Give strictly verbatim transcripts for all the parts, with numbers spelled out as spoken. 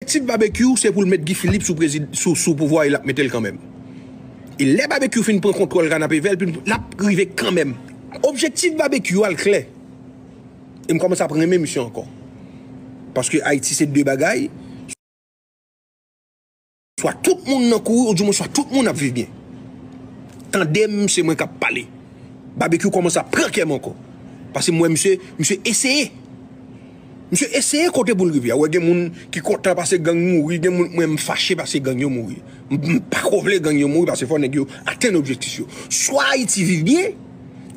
Objektif Babekyou se pou l met Guy Philippe sou, sou, sou pouvwa e l ap mete l kanmenm. E lè Babekyou fin pran kontwòl Kanapevè, l ap rive kanmenm. Objektif Babekyou al klè. E m kòmanse ap renmen misye ankò. Paske Ayiti se de bagay. Swa tout moun nan kouri, oudimwen swa tout moun ap viv byen. Tande m, se mwen k ap pale. Babekyou kòmanse ap pran kè m ankò. Paske m wè misye, misye eseye. Misye eseye kote pou l rive a. Ou wè gen moun ki kontan paske gang mouri, gen moun, mwen m fache paske gang yo mouri. M, m pa ko vle gang yo mouri paske fò nèg yo atenn objektif yo. Swa Ayiti viv byen,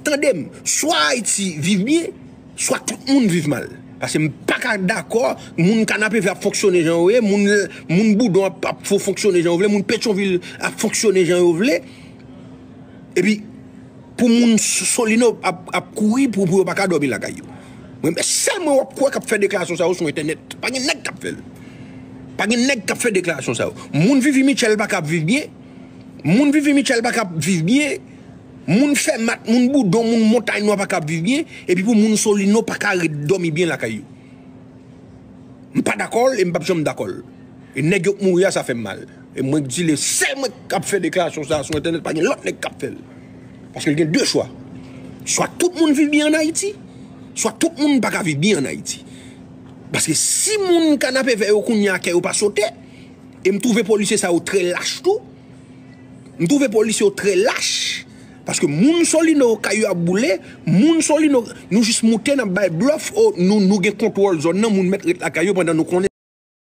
tande m, swa Ayiti viv byen, swa tout moun viv mal. Paske m pa ka dakò, moun Kanapevè ap fonksyone jan yo ye, moun, moun Boudon ap, ap fo- fonksyone jan yo vle, moun Petyonvil ap fonksyone jan yo vle. Epi, pou moun Solino ap, ap kouri pou, pou yo pa ka dòmi lakay yo. Mwen, men sèl mwen w ap kwè k ap fè deklarasyon sa yo sou entènèt. Pa gen nèg k ap fè l. Pa gen nèg k ap fè deklarasyon sa yo. Moun Vivi Mitchell pa ka ap viv byen. Moun Vivi Mitchell pa ka ap viv byen. Moun Fèmat, moun Boudon, moun Montay Nwa pa ka ap viv byen. Epi pou moun Solino pa ka ret dòmi byen lakay yo. M pa dakò l e m p ap janm dakò l. E nèg yo k mouri a, sa fè m mal. E mwen k di le sèl mwen k ap fè deklarasyon sa a sou entènèt, pa gen lòt nèg k ap fè l. Paske l gen de chwa. Swa tout moun viv byen ann Ayiti, swa tout moun pa ka viv byen ann Ayiti. Paske si moun Kanapevè yo kounye a kè yo pa sote, e m twouve polisye sa yo trè lach tou, m twouve polisye yo trè lach. Paske moun Solino, kay yo ap boule, moun Solino, nou jis moute, n ap bay blòf, o, nou, nou gen kontwòl zòn nan, moun mèt ret lakay yo pandan nou konnen